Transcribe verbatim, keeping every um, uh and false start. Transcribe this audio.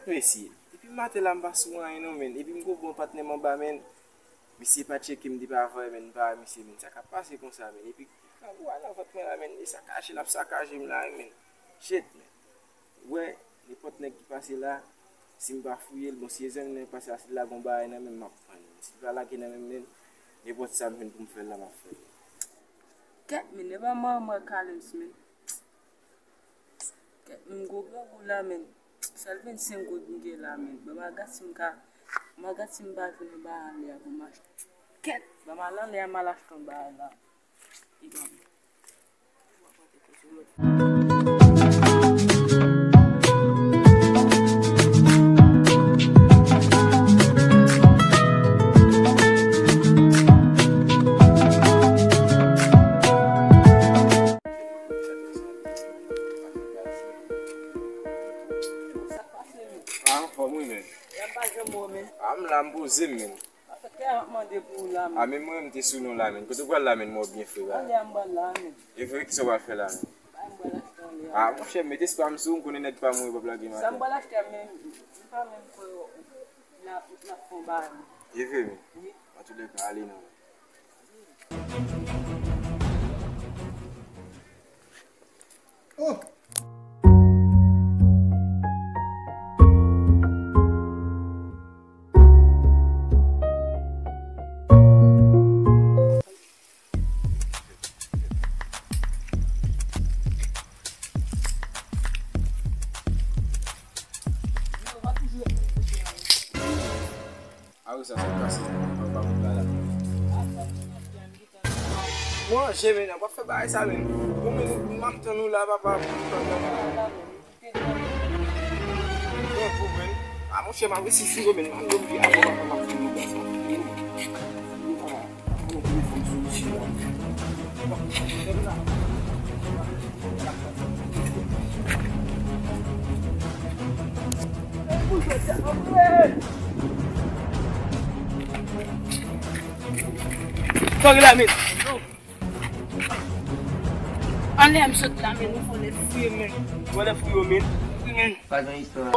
Mesye, depi maten la m pa sou anyen non, menn. Epi m gon bon patnè m anba, menn. Misye pa tcheke m depi avan, menn. M pa wè misye, menn. Sa k ap pase konsa, menn? Epi kangoura nan vant mwen la, menn. E sakaje l ap sakaje m la, menn. Shit, menn. Wè, nenpòt nèg ki pase la, si m pa fouye l, bon, si e zanmi nan pase la, si l lage yon bagay nan men m, m ap pran l. Si l pa lage nan men m, menn, nenpòt sa m jwenn pou m fè l la, m ap fè l. Kèt, menn, e pa mwen, mwen, Kalems, menn. Kèt, m gwo grangou la, menn. Sèl vennsenk goud m gen la, menn. Ban m al gad si m ka, m al gad si m pa jwenn yon bagay anlè a pou m achte. Kèt, ban m al anlè a, m al achte yon bagay la. Li ban m. A, anfòm wi, menn. A, m la, m poze m, menn. A, menn, mwen, m te sou nou la, menn. Kote w pral la, menn, mò byen fre la? E vre, kisa w pral fè la, menn? A, monchè, m met espwa m sou ou, m konnen nèg pa mouri p ap lage m atè. E vre, menn. Antoulèka, ale non. Apre sa, sa k pase? Anba kout la la. Manje, men, w ap fè bagay sa, men. Bon, men, m ap tann ou la, papa. Bon, bon, men. A, monchè, m ap resi sou yo, men. M ap resi sou yo, men. Sa w gen la, men? Anlè m sot la, men, nou fò lè fouye, men. Fò lè fouye, men. Wi, men. Pa gen istwa.